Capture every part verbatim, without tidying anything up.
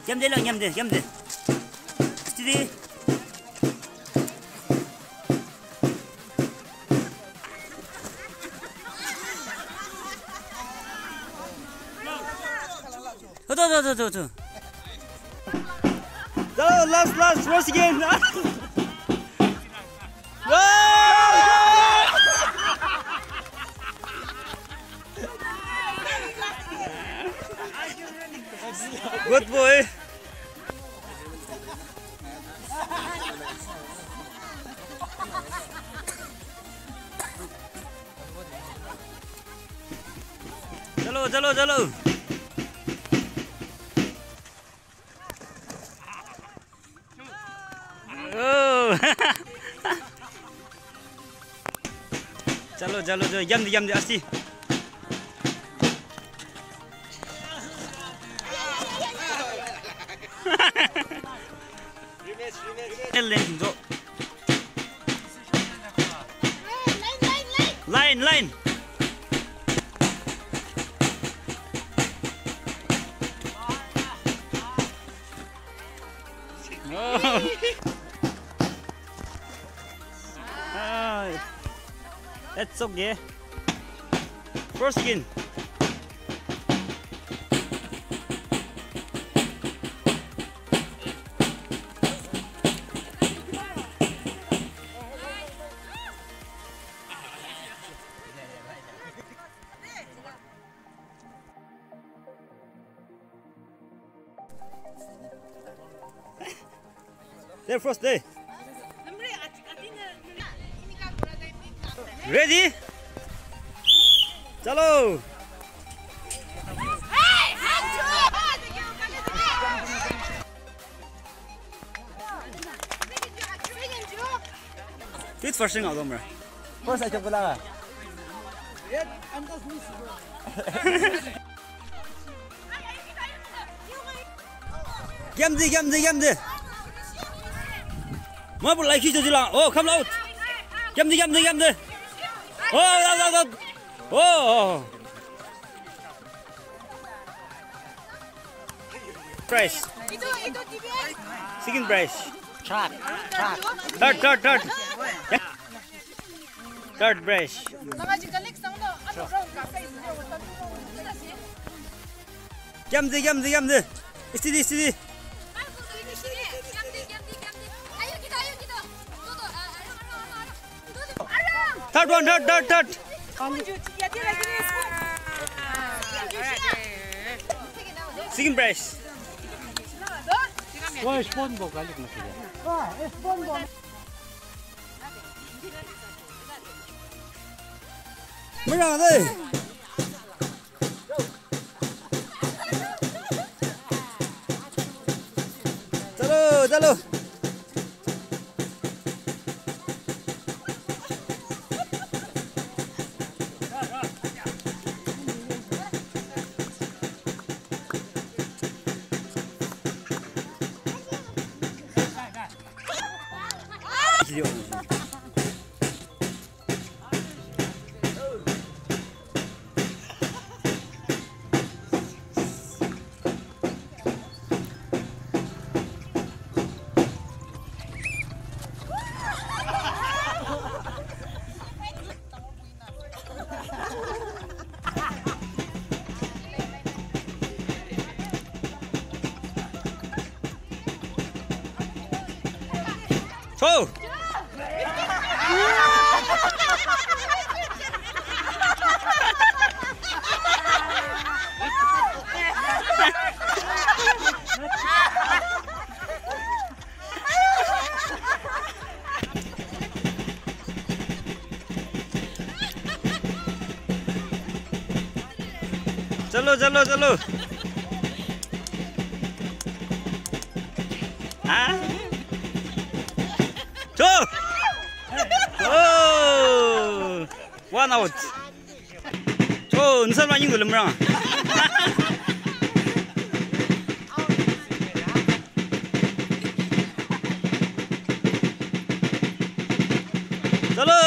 Yamde lang, yamde, yamde. Steady. Hoto, hoto, hoto, hoto. Last, last, once again. Good boy. Chalo, chalo, chalo. Oh. Chalo, chalo, chalo. Yamde, yamde, asti. Line, line. Oh. Ah, it's okay. First again. There first, there. Ready? Chalo. Fit for sing out, Omer. First, I can put on. Yamde, yamde, yamde. Mabu laikhi jojila. Oh, come out. Yamde, yamde, yamde. Oh, out, out, out. Oh. Prize. Second prize. Third, third, third. Third prize. Yamde, yamde, yamde. Steady, steady. Third one, third, third, third. Second prize. Mura de. Chalo, chalo. Cho. Chalo, chalo, chalo. Ha? Cho! Oh! One out. Cho, nüsa manying gulüm rang. Chalo.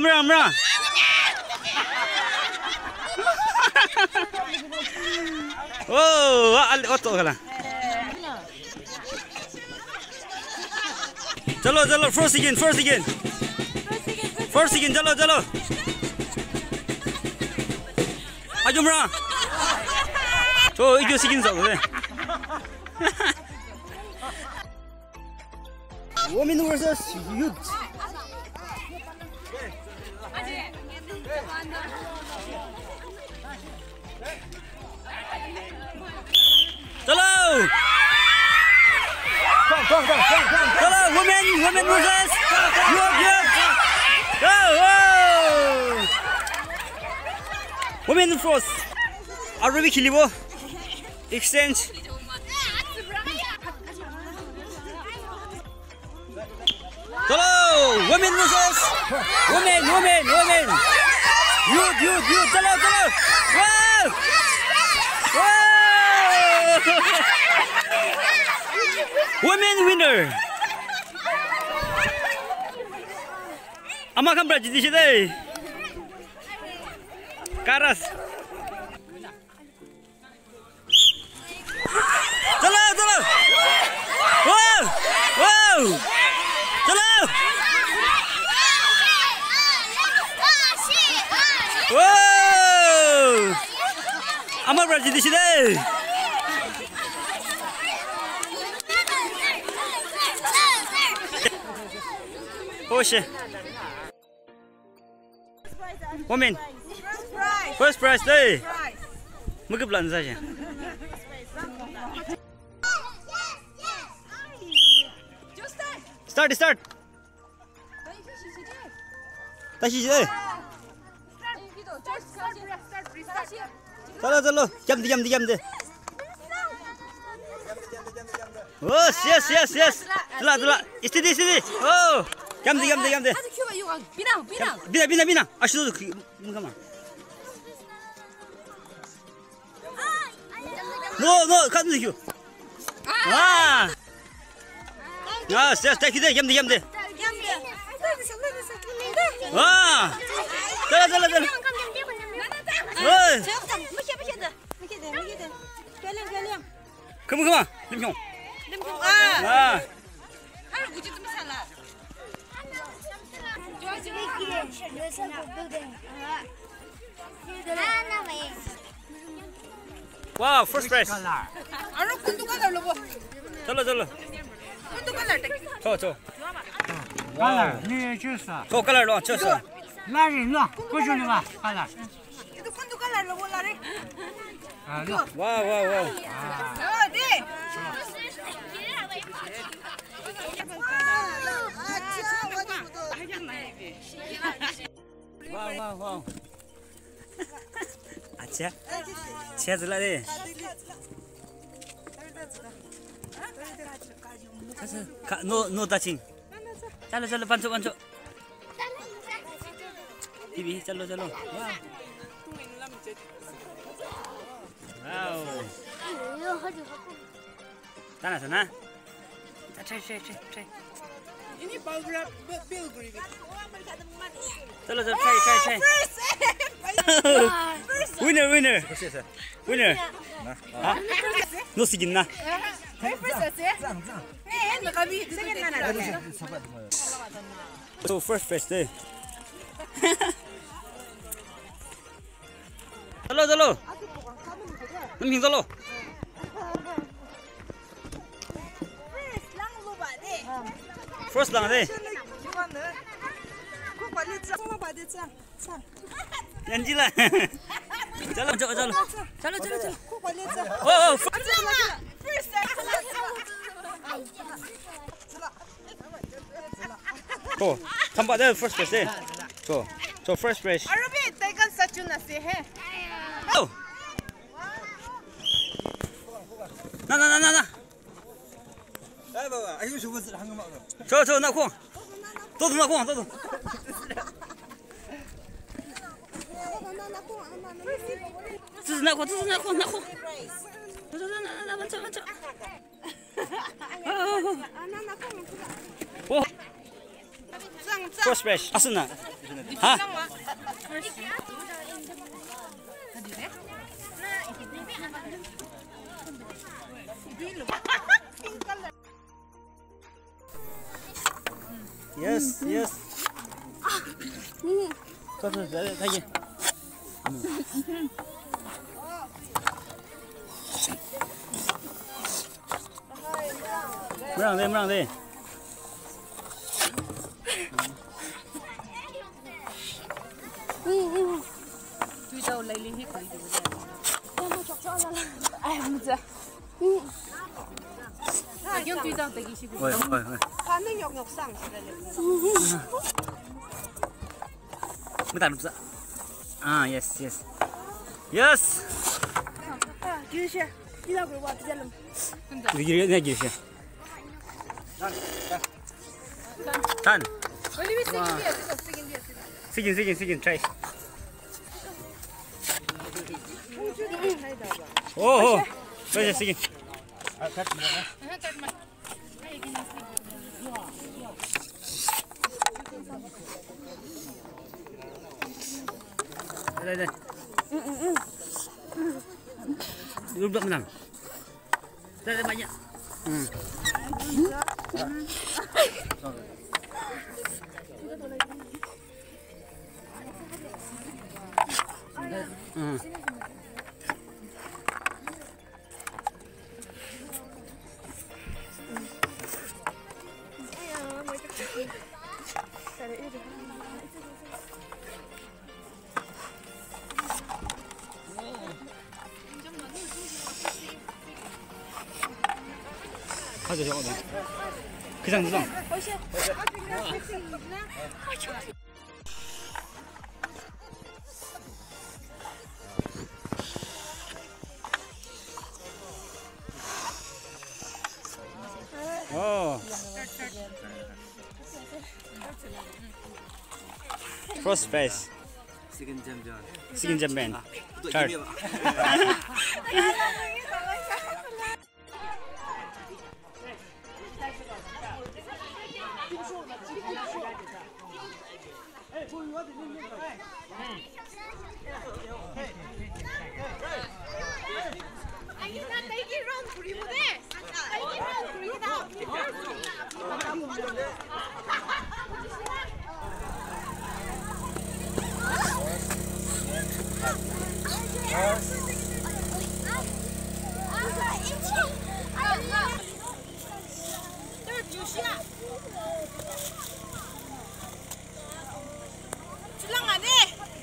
Mra, mra. Oh, ah, al, oto kala. Chalo, chalo, first again, first again. First again, chalo, chalo. Ajo mra. Cho, ijo again sa, eh. Women versus youth. Chalo! Chalo, women, women versus youth, youth. Go, go! Women first. Arobi khilibo. Exchange. Chalo, women versus women, women, women. Youth, youth, youth. Chalo, chalo. Wow! Wow! Women winner. Ama khan pra jitise de. Karas. Chalo, chalo. Wow! Wow! Chalo! Wow! Ama pra jitise de. Hoshe. Women. First prize de. Müküp lan sa shi. Start, start. Tashi shi de. Chalo, chalo. Kiamde, kiamde, kiamde. Yes, yes, yes, yes. Tula, tula. Steady, steady. Oh. Kiamde, kiamde, kiamde. Bina, bina. Bina, bina, bina. Ashu, mukama. No, no, cut the queue. Ah. Ah, yes, yes, take it, kiamde, kiamde. Ah. Tula, tula, tula. Hey. Come on, come on. Lim Hyung. Ah. Wow, first prize. Aro kuntu color lobo. Chalo, chalo. Kuntu color te. Cho, cho. Color, ni choose. Cho color lo, cho, cho. Lari lo, kujo lo, color. Itu kuntu color lobo lari. Ah, lo. Wow, wow, wow. Oh, de. Wow, wow, wow. Acha. Acha, zala de. Ka, no, no touching. Chalo, chalo, pancho, pancho. Bibi, chalo, chalo. Wow. Wow. Tana sana. Try, try, try, try. Ini Balgura, Be-, Belguri. Chalo, chalo, try, try, try. First! First! Winner, winner. Winner. Ha? No sigin na. First, first, eh? Eh, eh, kami, second na na. So, first, first, eh? Chalo, chalo. Lim Hyung chalo. First lang de. Yan jila. Chalo, chalo, chalo. Chalo, chalo, chalo. Oh, oh, first. First. Cho, thamba de first prize de. Cho, cho first prize. Arobi, taikan sachun ase he. Oh. Na, na, na, na, na. Ay, baba, ayo, shubu sila hangma. Cho, cho, na kong. Todo, na kong, todo. Todo, na kong, todo, na kong, na kong. Todo, na, na, na, mancho, mancho. Oh. First prize. Asuna. Ha? Yes, yes. Thank you. Mürang de, mürang de. Ay, mıza. Ay, yung tuwi daw, tagi siya. Oy, oy, oy. Mıta nupsa. Ah, yes, yes. Yes. Giri, giri, giri. Tan. Sikin, sikin, sikin, try. Oh, oh. Try sikin. Dai, dai. Duduk menang. Dai, dai, banyak. Hmm. Hmm. 가자, 저거. 그냥, 그냥. Oh. First prize. Second champion. Second champion. Third.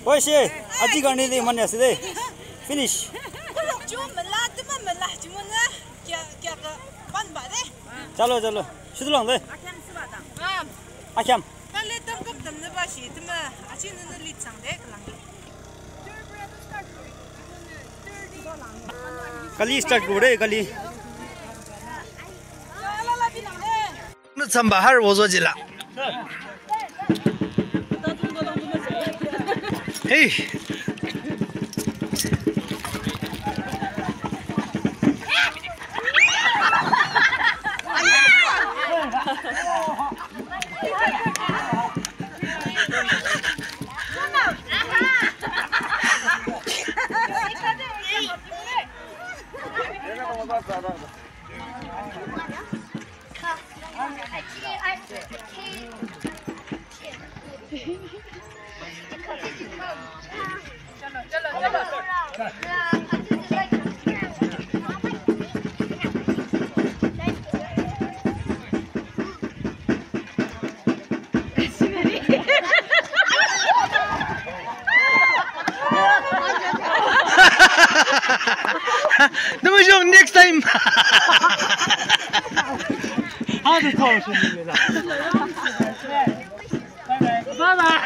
Boys, eh, aji karne de mane ase de. Finish. Chalo, chalo. Shudu lang de. Akham. Kali start kore, kali. Nü tsamba har wozo jila. Hey. Next time. Bye bye.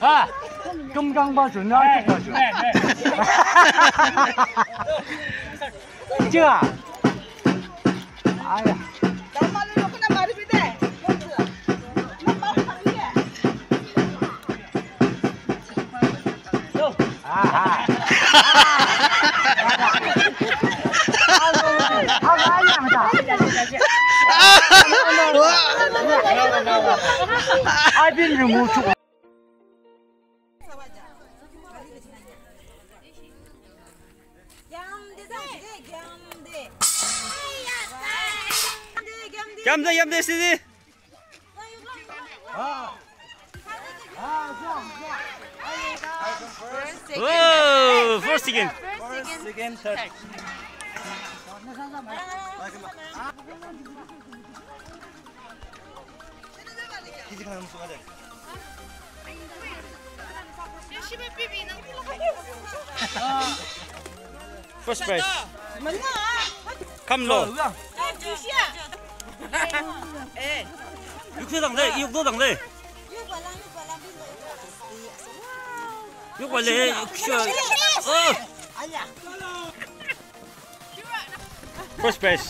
Ha, kümkangba ju, na kümkangba ju. Jia. Aya. I've been removed. Gamde, gamde, sisi. Oh, first, second. First, second, third. First prize. Come lo. Yukse dangde, yukdo dangde. Yukbale, yukse. Oh. First prize.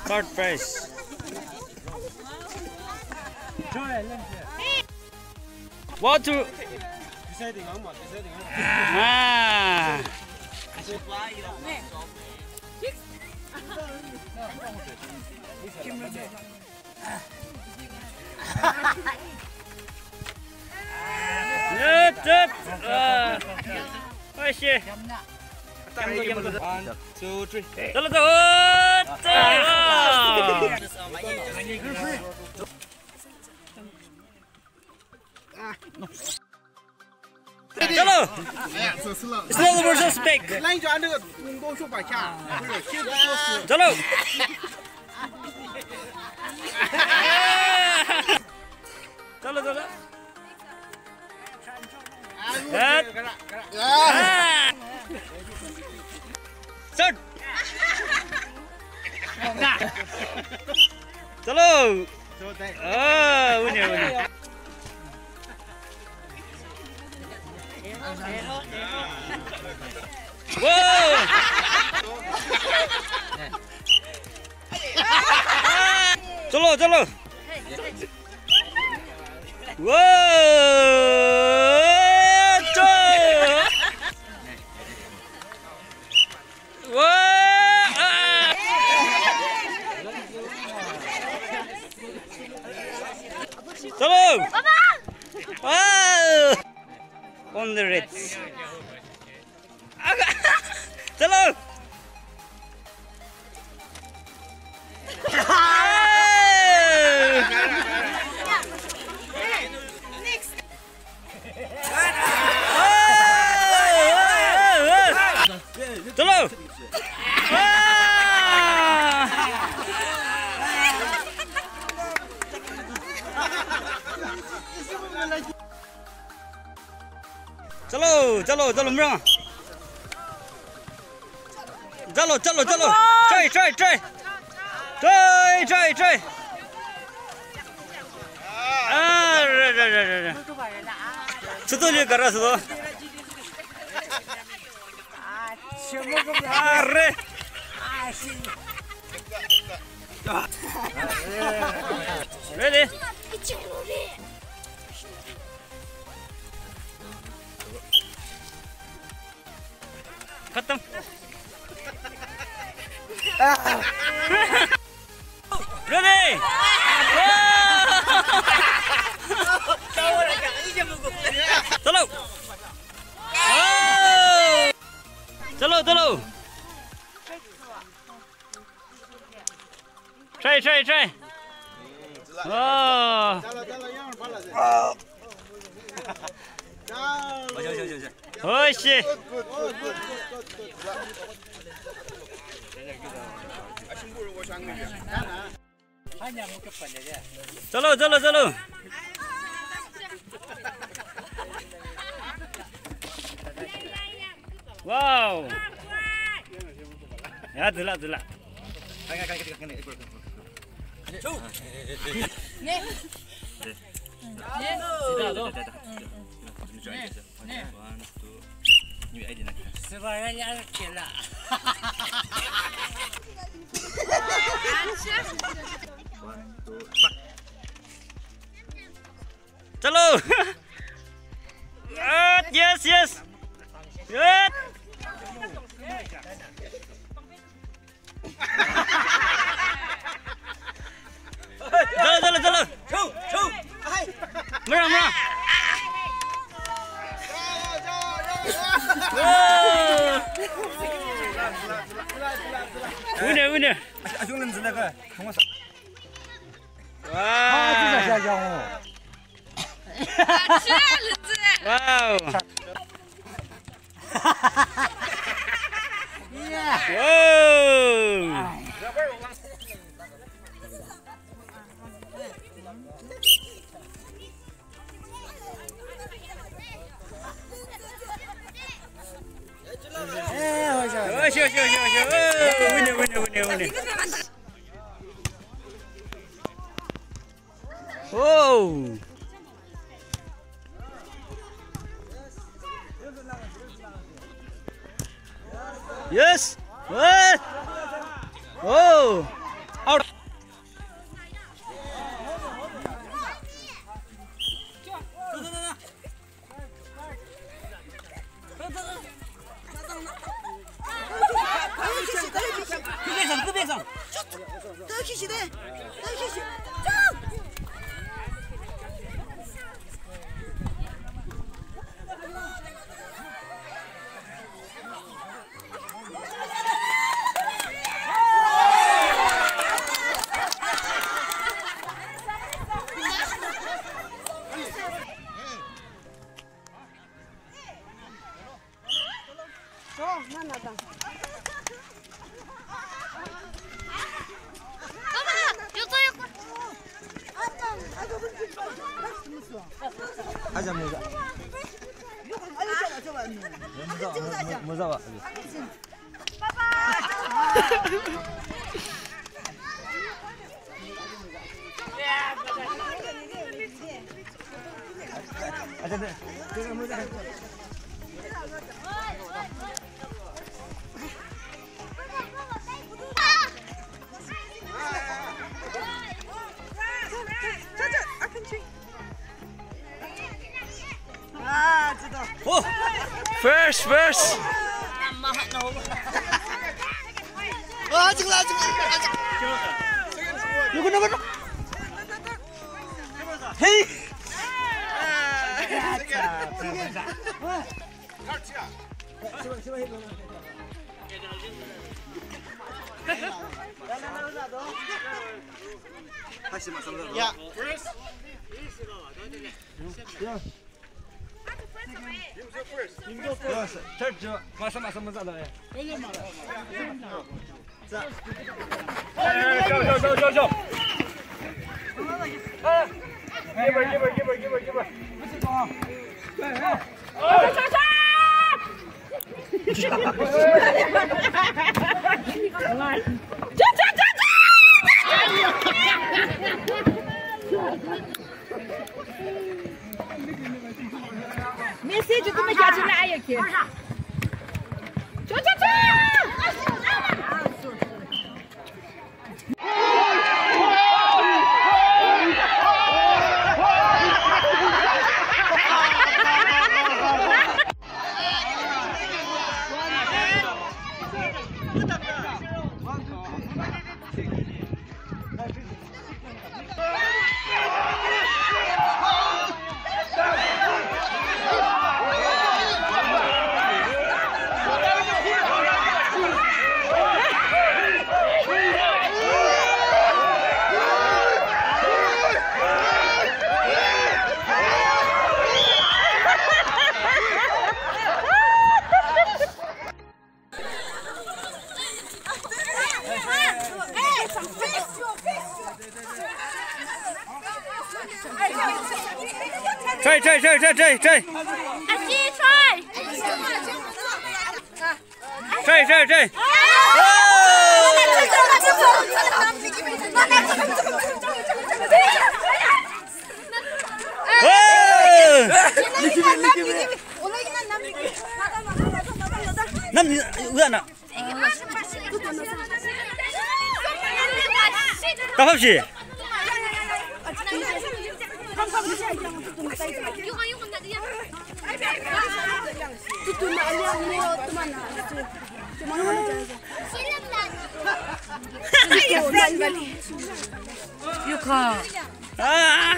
Third prize. What to? Ah. One, two, three. Chalo, chalo. Chalo. Slow versus back. Chalo. Chalo, chalo. Set. Ah. Start. Chalo. Ah, unya, unya. Wow. Chalo, chalo. Wow. Chalo. Wow. Ah. Chalo. Wow. On the reds. Chalo. Chalo. Chalo, chalo, chalo, mrang. Chalo, chalo, chalo. Try, try, try. Try, try, try. Ah, re, re, re, re, re. Suto liye kara suto. Are. Ready? Khatam. Ready? Chalo. Chalo, chalo. Try, try, try. Oh. Oh, shit. Chalo, chalo, chalo. Wow. Ya, dula, dula. One, two, three. One, two, three. Chalo. Yes, yes. Yes. Chalo, chalo, chalo. Mura, mura. Winner, winner. Wow. Wow. Oh. Yes. Eh. Oh. Out. Oh, first, first. Hey. Message kuma kya chuna ayo ke. Cho, cho, cho. Try, try, try, try, try, try. Try, try, try. Tapapshi. Yukha. Ah.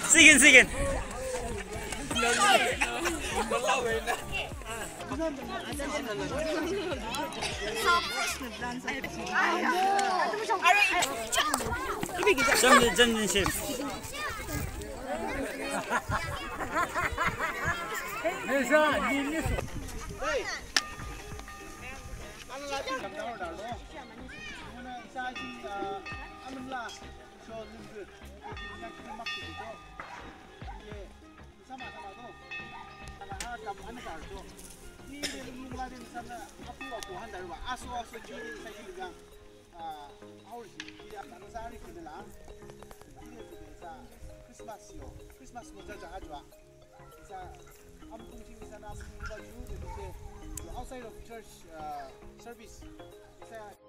Sikin, sikin. Championship. Christmas yo, Christmas mo ja ja ha jua. Isa, am kung ching isa na am kung ba ju de de. Outside of church, uh, service. Isa